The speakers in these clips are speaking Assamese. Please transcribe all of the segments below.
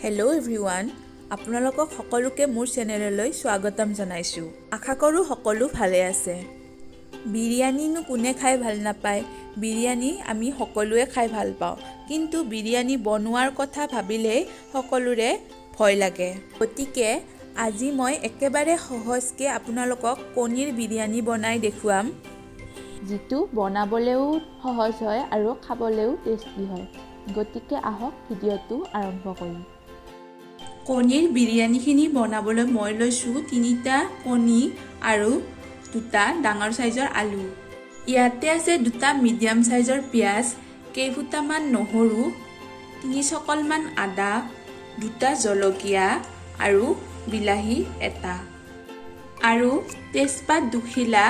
হেল্ল' এভৰিৱান, আপোনালোকক সকলোকে মোৰ চেনেললৈ স্বাগতম জনাইছোঁ। আশা কৰোঁ সকলো ভালে আছে। বিৰিয়ানীনো কোনে খাই ভাল নাপায়? বিৰিয়ানী আমি সকলোৱে খাই ভাল পাওঁ, কিন্তু বিৰিয়ানী বনোৱাৰ কথা ভাবিলেই সকলোৰে ভয় লাগে। গতিকে আজি মই একেবাৰে সহজকৈ আপোনালোকক কণীৰ বিৰিয়ানী বনাই দেখুৱাম, যিটো বনাবলৈও সহজ হয় আৰু খাবলৈও টেষ্টি হয়। গতিকে আহক ভিডিঅ'টো আৰম্ভ কৰোঁ। কণীৰ বিৰিয়ানীখিনি বনাবলৈ মই লৈছোঁ 3টা কণী আৰু 2টা ডাঙৰ চাইজৰ আলু। ইয়াতে আছে 2টা মিডিয়াম চাইজৰ পিঁয়াজ, কেইফুটামান নহৰু, 3 চকলমান আদা, 2টা জলকীয়া আৰু বিলাহী এটা, আৰু তেজপাত 2 খিলা,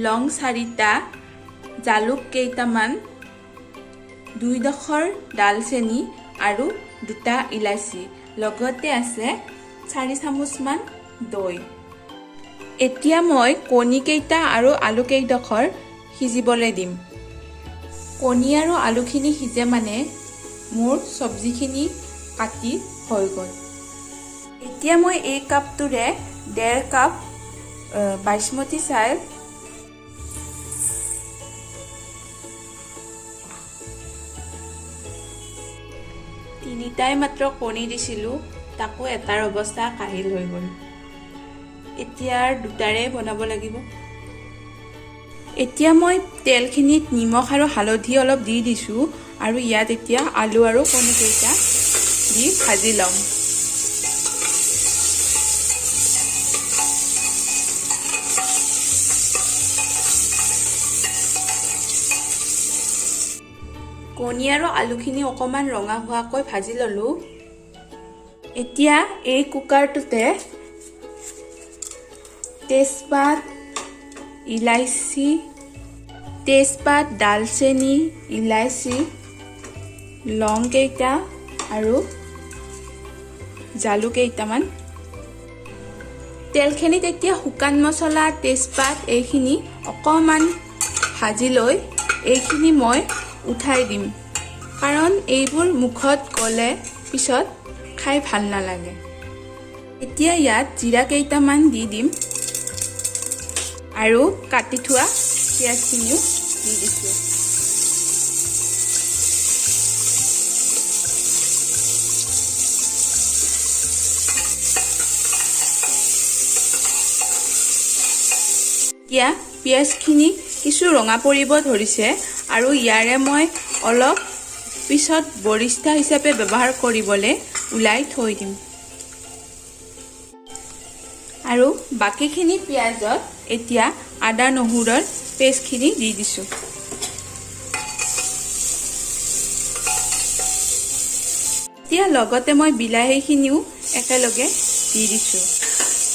লং 4টা, জালুক কেইটামান, 2 ডোখৰ ডালচেনি আৰু 2টা ইলাচি, লগতে আছে 4 চামুচমান দৈ। এতিয়া মই কণীকেইটা আৰু আলু কেইডোখৰ সিজিবলৈ দিম। কণী আৰু আলুখিনি সিজে মানে মোৰ চব্জিখিনি কাটি হৈ গ'ল। এতিয়া মই এই কাপটোৰে 1.5 কাপ বাসমতী চাউল, 3টাই মাত্ৰ কণী দিছিলোঁ, তাকো এটাৰ অৱস্থা কাহিল হৈ গ'ল। এতিয়া 2টাৰে বনাব লাগিব। এতিয়া মই তেলখিনিত নিমখ আৰু হালধি অলপ দি দিছোঁ আৰু ইয়াত এতিয়া আলু আৰু কণীকেইটা দি ভাজি ল'ম। কণী আৰু আলুখিনি অকণমান ৰঙা হোৱাকৈ ভাজি ল'লোঁ। এতিয়া এই কুকাৰটোতে তেজপাত, ইলাচি, তেজপাত, ডালচেনি, ইলাচি, লং কেইটা আৰু জালুক কেইটামান, তেলখিনিত এতিয়া শুকান মছলা, তেজপাত এইখিনি অকণমান ভাজি লৈ এইখিনি মই উঠাই দিম, কাৰণ এইবোৰ মুখত গ'লে পিছত খাই ভাল নালাগে। এতিয়া ইয়াত জিৰা কেইটামান দি দিম আৰু কাটি থোৱা পিঁয়াজখিনিও দি দিছোঁ। এতিয়া পিঁয়াজখিনি কিছু ৰঙা পৰিব ধৰিছে আৰু ইয়াৰে মই অলপ পিছত বৰিষ্ঠা হিচাপে ব্যৱহাৰ কৰিবলৈ ওলাই থৈ দিম। আৰু বাকীখিনি পিঁয়াজত এতিয়া আদা নহৰুৰ পেষ্টখিনি দি দিছোঁ। এতিয়া লগতে মই বিলাহীখিনিও একেলগে দি দিছোঁ,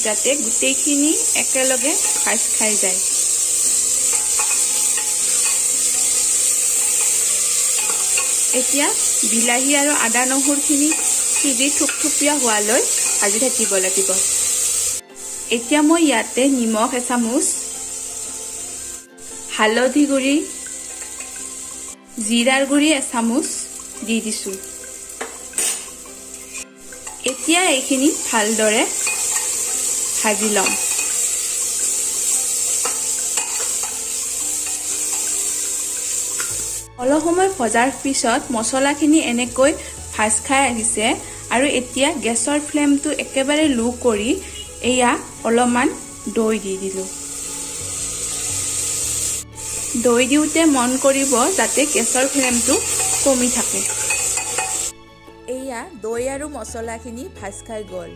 যাতে গোটেইখিনি একেলগে ভাজ খাই যায়। এতিয়া বিলাহী আৰু আদা নহৰুখিনি সিজি থুপথুপীয়া হোৱালৈ ভাজি থাকিব লাগিব। এতিয়া মই ইয়াতে নিমখ এচামুচ, হালধি গুড়ি, জিৰাৰ গুড়ি এচামুচ দি দিছোঁ। এতিয়া এইখিনি ভালদৰে ভাজি ল'ম। অলপ সময় ভজাৰ পিছত মছলাখিনি এনেকৈ ভাজ খাই আহিছে আৰু এতিয়া গেছৰ ফ্লেমটো একেবাৰে লো কৰি এয়া অলপমান দৈ দি দিলোঁ। দৈ দিওঁতে মন কৰিব যাতে গেছৰ ফ্লেমটো কমি থাকে। এয়া দৈ আৰু মছলাখিনি ভাজ খাই গ'ল।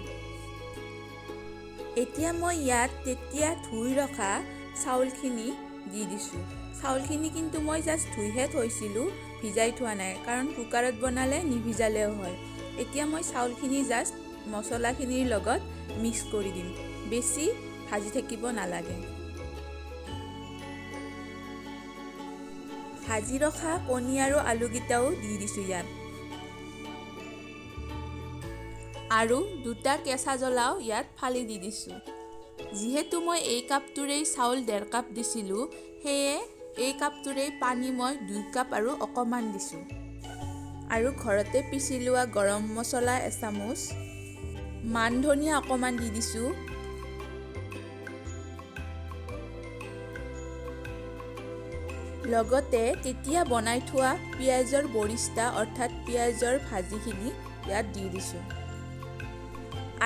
এতিয়া মই ইয়াত তেতিয়া ধুই ৰখা চাউলখিনি দি দিছোঁ। চাউলখিনি কিন্তু মই জাষ্ট ধুইহে থৈছিলোঁ, ভিজাই থোৱা নাই, কাৰণ কুকাৰত বনালে নিভিজালেও হয়। এতিয়া মই চাউলখিনি জাষ্ট মছলাখিনিৰ লগত মিক্স কৰি দিম, বেছি ভাজি থাকিব নালাগে। ভাজি ৰখা কণী আৰু আলুকেইটাও দি দিছোঁ ইয়াত, আৰু 2টা কেঁচা জ্বলাও ইয়াত ফালি দি দিছোঁ। যিহেতু মই এই কাপটোৰেই চাউল 1.5 কাপ দিছিলোঁ, সেয়ে এই কাপটোৰেই পানী মই 2 কাপ আৰু অকণমান দিছোঁ। আৰু ঘৰতে পিচি লোৱা গৰম মছলা এচামুচ, মান ধনিয়া অকণমান দি দিছোঁ। লগতে তেতিয়া বনাই থোৱা পিঁয়াজৰ বৰিস্তা অৰ্থাৎ পিঁয়াজৰ ভাজিখিনি ইয়াত দি দিছোঁ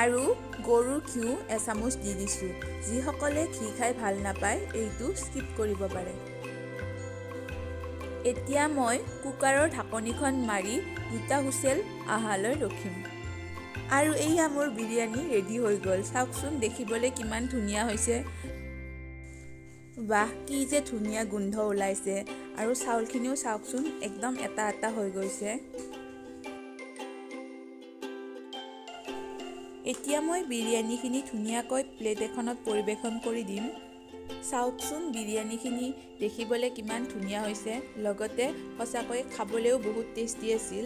আৰু গৰুৰ ঘিউ এচামুচ দি দিছোঁ। যিসকলে ঘি খাই ভাল নাপায়, এইটো স্কিপ কৰিব পাৰে। এতিয়া মই কুকাৰৰ ঢাকনিখন মাৰি 2টা হুইচেল অহালৈ ৰখিম। আৰু এইয়া মোৰ বিৰিয়ানী ৰেডি হৈ গ'ল। চাওকচোন, দেখিবলৈ কিমান ধুনীয়া হৈছে। বাহ, কি যে ধুনীয়া গোন্ধ ওলাইছে! আৰু চাউলখিনিও চাওকচোন, একদম এটা এটা হৈ গৈছে। এতিয়া মই বিৰিয়ানীখিনি ধুনীয়াকৈ প্লেট এখনত পৰিৱেশন কৰি দিম। চাওকচোন, বিৰিয়ানীখিনি দেখিবলৈ কিমান ধুনীয়া হৈছে, লগতে সঁচাকৈ খাবলৈও বহুত টেষ্টি আছিল।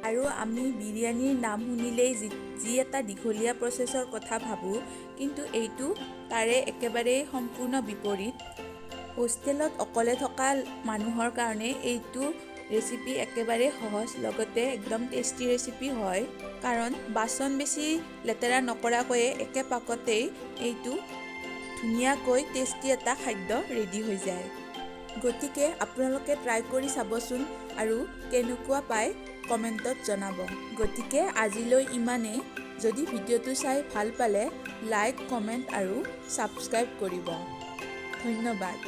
আৰু আমি বিৰিয়ানীৰ নাম শুনিলেই যি এটা দীঘলীয়া প্ৰচেছৰ কথা ভাবোঁ, কিন্তু এইটো তাৰে একেবাৰেই সম্পূৰ্ণ বিপৰীত। হোষ্টেলত অকলে থকা মানুহৰ কাৰণে এইটো ৰেচিপি একেবাৰেই সহজ, লগতে একদম টেষ্টি ৰেচিপি হয়, কাৰণ বাচন বেছি লেতেৰা নকৰাকৈয়ে একে পাকতেই এইটো ধুনীয়াকৈ টেষ্টি এটা খাদ্য ৰেডি হৈ যায়। গতিকে আপোনালোকে ট্ৰাই কৰি চাবচোন আৰু কেনেকুৱা পায় কমেণ্টত জনাব। গতিকে আজিলৈ ইমানেই। যদি ভিডিঅ'টো চাই ভাল পালে লাইক, কমেণ্ট আৰু ছাবস্ক্ৰাইব কৰিব। ধন্যবাদ।